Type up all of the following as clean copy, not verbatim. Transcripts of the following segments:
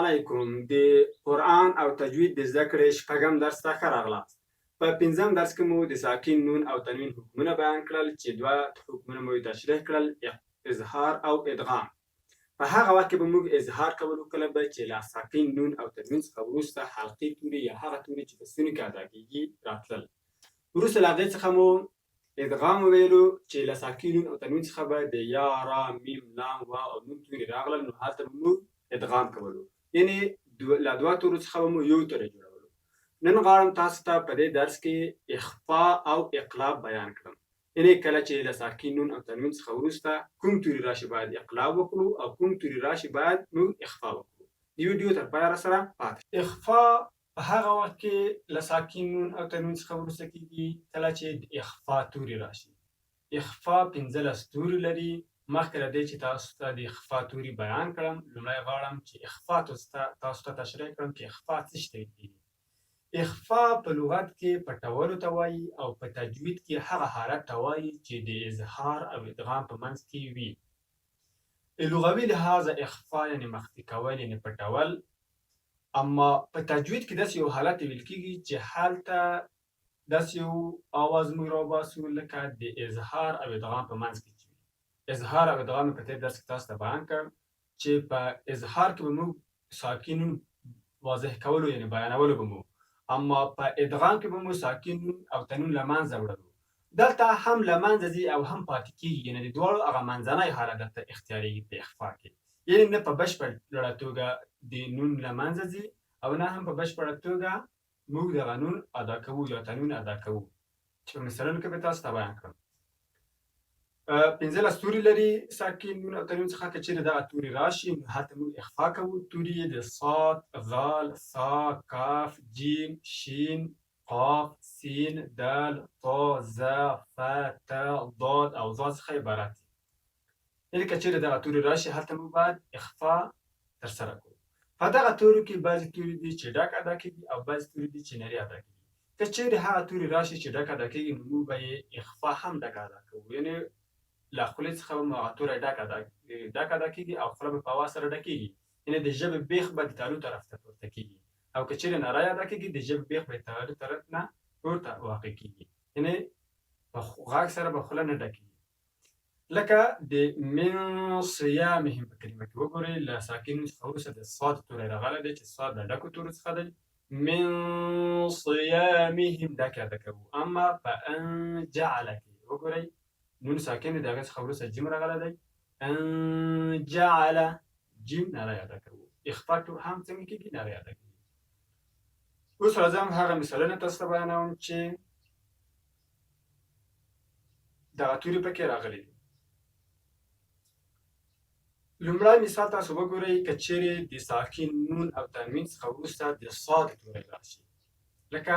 علیکم. د قرآن او تجوید د زده کړې شپږم درس ته ښه راغلاست. په پنځم درس کې مو د ساکن نون او تنوین حکمونه بیان کړل، چې دوه حکمونه مو یې تشریح کړل، اظهار او ادغام. په هغه وخت کې به موږ اظهار کولو کله به چې له ساکن نون او تنوین څخه وروسته حلقي توري یا هغه توري چې په ستوني کې ادا کیږي راتلل. وروسته له هغې څخه مو ادغام وویلو چې له ساکن نون او تنوین څخه به د یا، را، میم، لام، واو او نون توري راغلل، نو هلته به موږ ادغام کولو، یعنې له دوه تورو څخه به مو یو توری جوړولو. نن غواړم تاسو ته په دې درس کې اخفا او اقلاب بیان کړم، یعنې کله چې له ساکن نون او تنوین څخه وروسته کوم توري راشي باید اقلاب وکړو او کوم توري راشي باید موږ اخفا وکړو. د ویډیو تر پایه راسره پاتې. اخفا په هغه وخت کې له ساکن نون او تنوین څخه وروسته کیږي کله چې د اخفا توري راشي. اخفا 15 توري لري. مخکې له دې چې تاسو ته د اخفا توري بیان کړم، لومړی غواړم چې اخفا تاسو ته تشریح کړم چې اخفا څه شي ته ویل کیږي. اخفا په لغت کې پټولو ته وایي او په تجوید کې هغه حالت ته وایي چې د اظهار او ادغام په منځ کې وي. لغوي لحاظ اخفا یعنې مخفي کول، یعنې پټول، اما په تجوید کې داسې یو حالت ویل کیږي چې هلته داسې یو آواز موږ راوباسو لکه د اظهار او ادغام په منځ کې چې وي. اظهار او ادغام په تېر درس کې تاسو ته بیان کړ چې په اظهار کې به موږ ساکن نون واضح کولو، یعنې بیانولو به مو، اما په ادغام کې به مو ساکن نون او تنون له منځه وړلو. دلته هم له منځه ځي او هم پاتې کیږي، یعنې د دواړو هغه منځنی حالت دلته اختیارېږي په اخفا کې، یعنې نه په بشپړه توګه د نون له منځه ځي او نه هم په بشپړه توګه موږ دغه نون ادا کوو یا تنون ادا کوو، چې په مثالونو کې به تاسو ته بیان کړم. 15 توري لري ساکن نون او تنوین څخه. که چیرې دغه توري راشي نو هلته موږ اخفا کوو. توري یې د صاد، ذال، ثا، کاف، جیم، شین، قاف، سین، دال، طا، ز، ف، ت، ضاد او ظا څخه عبارت دي. یعنې که چیرې دغه توري راشي هلته موږ باید اخفا ترسره کړو. په دغه تورو کې بعضې توري دي چې ډک ادا کیږي او بعضې توري دي چې نري ادا کیږي. که چیرې هغه توري راشي چې ډک ادا کیږي نو موږ به یې اخفا هم ډک ادا کوو، یعنې له خولې څخه به مو هغه توری ډک ادا کیږي او خوله به په هوا سره ډکیږي، یعنې د ژبې بیخ به د تالو طرف ته پورته کیږي، او که چیرې نری ادا کیږي د ژبې بیخ به د تالو طرف نه پورته واقع کیږي، یعنې په غږ سره به خوله نه ډکیږي. لکه د من صیامهم په کلمه کې وګورئ، له ساکن څخه وروسته د صاد توری راغلی دی چې صاد له ډکو تورو څخه دی. من صیامهم ډکه ادا کوو. اما په ان جعل کې وګورئ، نون ساکن دی، د هغې څخه وروسته جیم راغلی دی. ان جعل جیم نری ادا کوو. اخفا هم څنګه کېږي؟ نری ادا کېږي. اوس راځم هغه مثالونه تاسو ته بیانوم چې دغه توري پکې راغلي دي. لومړی مثال تاسو وګورئ، که چیرې د ساکن نون او تنوین څخه وروسته د صاد توری راشي لکه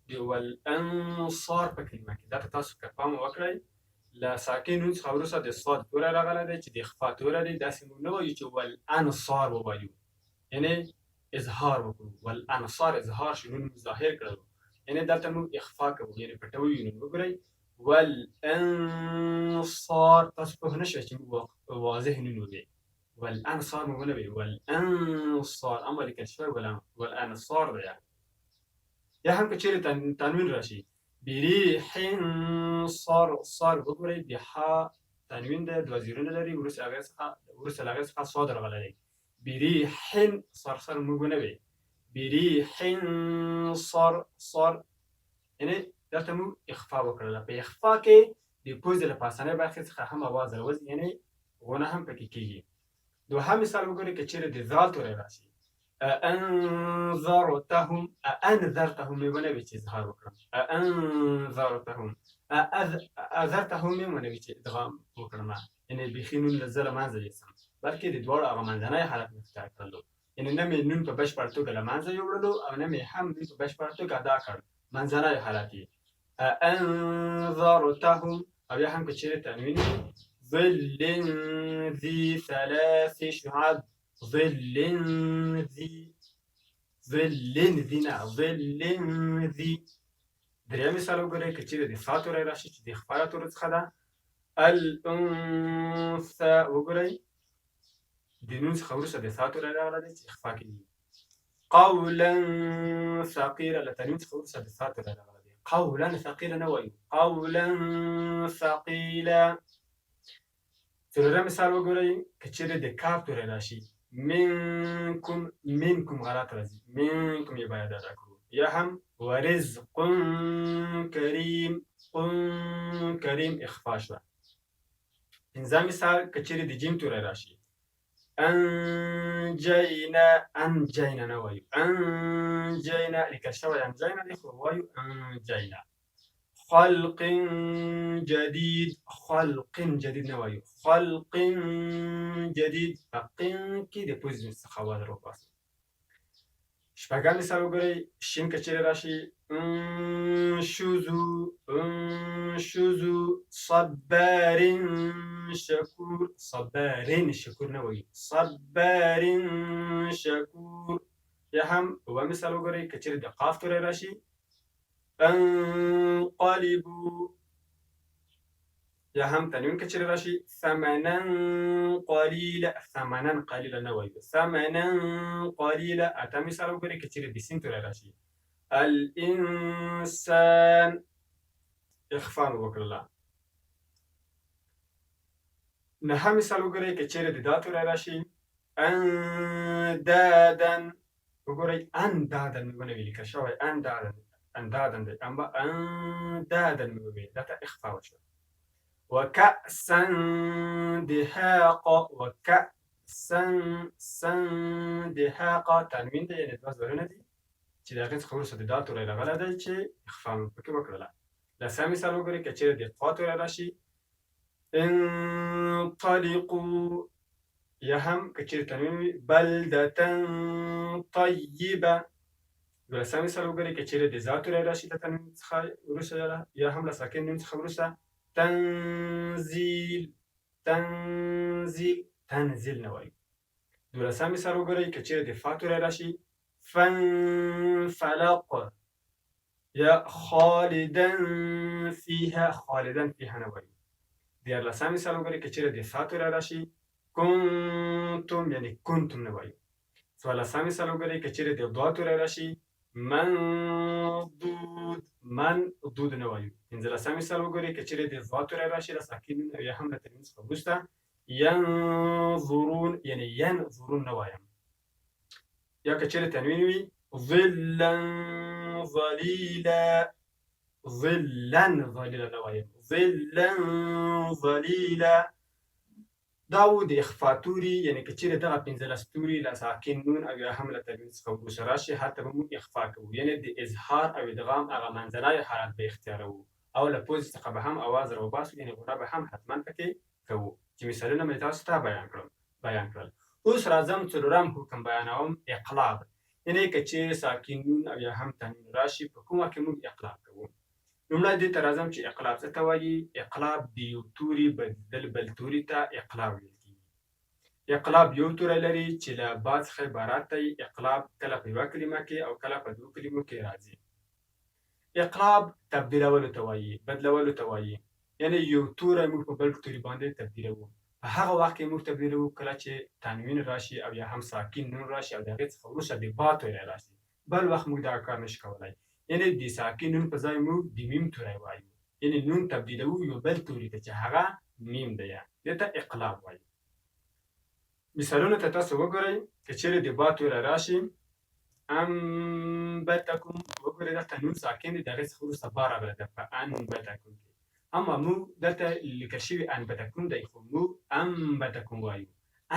د والانصار په کلمه کې، دا ته تاسو که پام وکړئ له ساکن نون څخه وروسته د صاد توری راغلی دی چې د اخفا توری دی. داسې موږ نه وایو چې والانصار ووایو، یعنې اظهار وکړو. والانصار اظهار شو، نون موږ ظاهر کړلو، یعنې دلته موږ اخفا کوو، یعنې پټوو یې نون. وګورئ والانصار، تاسو پوه نه شوئ چې موږ واضح نون ووایو، والانصار موږ ونه وایو، والانصار، اما لیکل شوی والانصار دی. یا هم که چیرې تنوین راشي بریح صر صر، وګورئ د حا تنوین دی، دوه زیرونه لري، وروسته له هغې څخه صاد راغلی دی. بریح صر صر موږ ونه وایو، بریح صر صر، یعنې دلته موږ اخفا وکړله. په اخفا کې د پوزې له پاسنۍ برخې څخه هم اواز راوځي، یعنې غونه هم پکې کیږي. دوهم مثال وګورئ، که چیرې د ذال توری راشي انذرتهم، انذرتهم مې ونه وي چې اظهار وکړم، انذرتهم، اذرتهم مې ونه وي چې ادغام وکړم، یعنې بیخي نون له زه له منځه یوسم، بلکې د دواړو هغه منځنی حالت مې اختیار کړلو، یعنې نه مې نون په بشپړه توګه له منځه یوړلو او نه مې هم نون په بشپړه توګه ادا کړ، منځنی حالت یې انذرتهم. او یا هم که چیرې تنوین وي، ظل ذي ثلاث شعب، ظل ذي، ظل ذي نه ظل ذي. دریم مثال وګورئ، که چیرې د ثا توری راشي چې د اخفا له تورو څخه ده، الانثى، وګورئ د نون څخه وروسته د ثا توری راغلی دی چې اخفا کېږي. قولا ثقیلا، له تنوین څخه وروسته د ثا توری راغلی دی. قولا ثقیلا نه وایو، قولا ثقیلا. څلورم مثال وګورئ، که چېرې د کاف توری راشي، منکم، منکم غلط راځي، منکم یې باید ادا کړو. یا هم ورزق کریم، کریم اخفا شوه. پنځم مثال، که چېرې د جیم توری راشي، انجینا، انجینا نه وایو، انجینا لیکل شوی انجینا دی خو وایو انجینا. خلق جدید، خلق جدید نه وایو، خلق جدید، په قن کې د پوزې څخه اواز راوباسو. شپږم مثال وګورئ، شین که چېرې راشي، انشزو، انشزو، صبار شکور، صبار شکور نه وایو، صبار شکور. یا هم اووم مثال وګورئ، که چېرې د قاف توری راشي، انقلبو. یا هم تنوین که چېرې راشي، ثمنا قلیلا، ثمنا قلیلا نه وایو، ثمنا قلیلا. اتم مثال وګورئ، که چېرې د سین توری راشي، الانسان، اخفا مو وکړله. نهم مثال وګورئ، که چېرې د دا توری راشي، اندادا، وګورئ اندادا مې ونه ویل، لیکل شوی اندادا، اندادا دی، اما اندادا مې وویل، دلته اخفا وشوه. وکأسا دهاقا، وکأسا، سن دهاقا، تنوین دی، یعنې دوه زبرونه دي چې د هغې څخه وروسته د دال توری راغلی دی چې اخفا مې پکې وکړله. لسم مثال وګورئ، که چېرې د قا توری راشي، انطلقوا. یا هم که چېرې تنوین وي، بلدة طیبه. دولسم مثال وګورئ، که چېرې د ذا توری راشي د تنوین څخه وروسته یا هم له ساکن نون څخه وروسته، تنزیل، تنزیل، تنزیل نه وایو. دولسم مثال وګورئ، که چېرې د فا توری راشي، فانفلق، یا خالدا فیها، خالدا فیها نه وایو. دیارلسم مثال وګورئ، که چېرې د ثا توری راشي، کنتم، یعنې کنتم نه وایو. څوارلسم مثال وګورئ، که چېرې د ضا توری راشي، منضود، منضود نه وایو. پنځلسم مثال وګورئ، که چېرې د ظا توری راشي له ساکن نون او یا هم له تنوین څخه وروسته، ینظرون، یعنې ینظرون نه وایم. یا که چېرې تنوین وي، ظلا ظلیلا، ظلا ظلیلا نه وایم، ظلا ظلیلا. دا و د اخفا توري، یعنې که چېرې دغه 15 توري له ساکن نون او یا هم له تنوین څخه وروسته راشي، هلته به موږ اخفا کوو، یعنې د اظهار او ادغام هغه منځنی حالت به اختیاروو او له پوزې څخه به هم اواز راوباسو، یعنې غوره به هم حتما پکې کوو، چې مثالونه مې تاسو ته بیان کړل. اوس راځم څلورم حکم بیانوم، اقلاب، یعنې که چېرې ساکن نون او یا هم تنوین راشي، په کوم وخت کې موږ اقلاب کوو. لومړی دې ته راځم چې اقلاب څه ته وایي. اقلاب د یو توري بدلېدل بل توري ته اقلاب ویل کېږي. اقلاب یو توری لري چې له با څخه عبارت دی. اقلاب کله په یوه کلمه کې او کله په دوو کلمو کې راځي. اقلاب تبدیلولو ته وایي، بدلولو ته وایي، یعنې یو توری موږ په بل توري باندې تبدیلوو. په هغه وخت کې موږ تبدیلوو کله چې تنوین راشي او یا هم ساکن نون راشي او د هغې څخه وروسته د با توری راشي. بل وخت موږ دغه کار نشو کولی، یعنې د ساکن نون په ځای موږ د میم توری وایو، یعنې نون تبدیلوو یو بل توري ته چې هغه میم دی، دې ته اقلاب وایي. مثالونو ته تاسو وګورئ، که چېرې د با توری راشي، انبتکم، وګورئ دلته نون ساکن دی، د هغې څخه وروسته با راغلی ده په انبتکم کې، اما موږ دلته لیکل شوي انبتکم دی، خو موږ انبتکم وایو،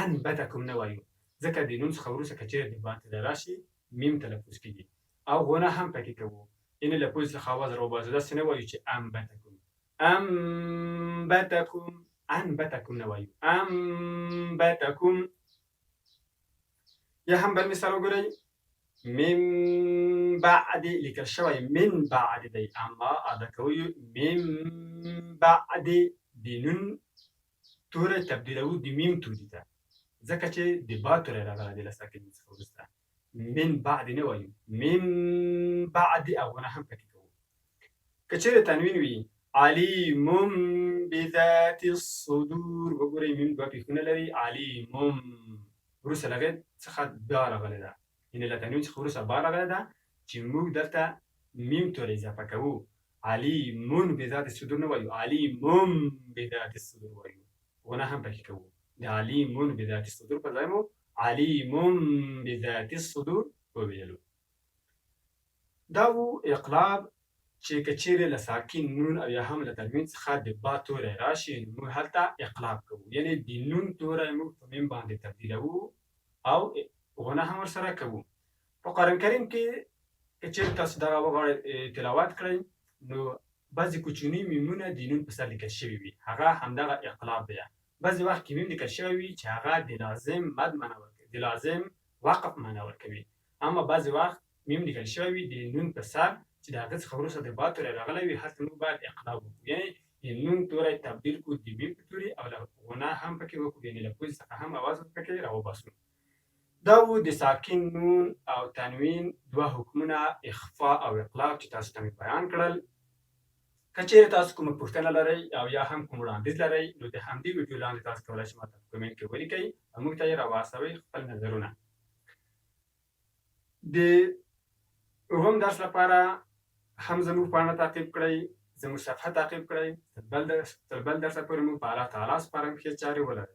انبتکم نه وایو، ځکه د نون څخه وروسته که چېرې د با توری راشي، میم تلفظ کېږي او غونه هم پکې کوو، یعنې له پوزې څخه اواز راوباسو، داسې نه وایو چې انبتکم، انبتکم، انبتکم نه وایو، انبتکم. یا هم بل مثال وګورئ، من بعد لیکل شوی من بعد دی، اما ادا کوو من بعد، د نون توری تبدیلوو د میم توري ته، ځکه چې د با توری راغلی دی له ساکن څخه وروسته، من بعد نه وایو، من بعد او غونه هم پکې کوو. که چېرې تنوین وي، علیم بذات الصدور، وګورئ میم دوه پیښونه لري، علیم وروسته له هغې څخه با راغلې ده، یعنې له تنوین څخه وروسته با راغلې ده چې موږ دلته میم توری اضافه کوو. علیمون بذات الصدور نه وایو، علیمم بذات الصدور وایو، غنه هم پکې کوو. د علیمون بذات الصدور په ځای مو علیمم بذات الصدور وویلو. دا وو اقلاب چې که چیرې له ساکن نون او یا هم له تنوین څخه د با توری راشي نو موږ هلته اقلاب کوو، یعنې د نون توری موږ په میم باندې تبدیلوو او غنه هم ورسره کوو. په قرآن کریم کې که چیرې تاسو دغه وغواړئ تلاوت کړئ نو بعضې کوچني میمونه د نون په سر لیکل شوي وي، هغه همدغه اقلاب دی. بعضې وخت کې میم لیکل شوی وي چې هغه د لازم مد معنا ورکوي، د لازم وقف معنا ورکوي، اما بعضې وخت میم لیکل شوی وي د نون په سر چې د هغه څخه وروسته د با توری راغلی وي، هلته موږ باید اقلاب وکړو، یعنې د نون توری تبدیل کړو د میم په توري او له غنا هم پکې وکړو، یعنې له پوزې څخه هم اواز پکې راوباسو. دا وو د ساکن نون او تنوین دوه حکمونه، اخفاء او اقلاب، چې تاسو ته مې بیان کړل. که چیرې تاسو کومه پوښتنه لرئ او یا هم کوم وړاندیز لرئ نو د همدې ویډیو لاندې تاسو کولای شئ ماته په کومنټ کې ولیکئ او موږ ته یې راواستوئ خپل نظرونه. د اووم درس لپاره هم زموږ پاڼه تعقیب کړئ، زموږ صفحه تعقیب کړئ. تر بل درسه پورې مو په الله تعالی سپارم، ښې چارې ولرئ.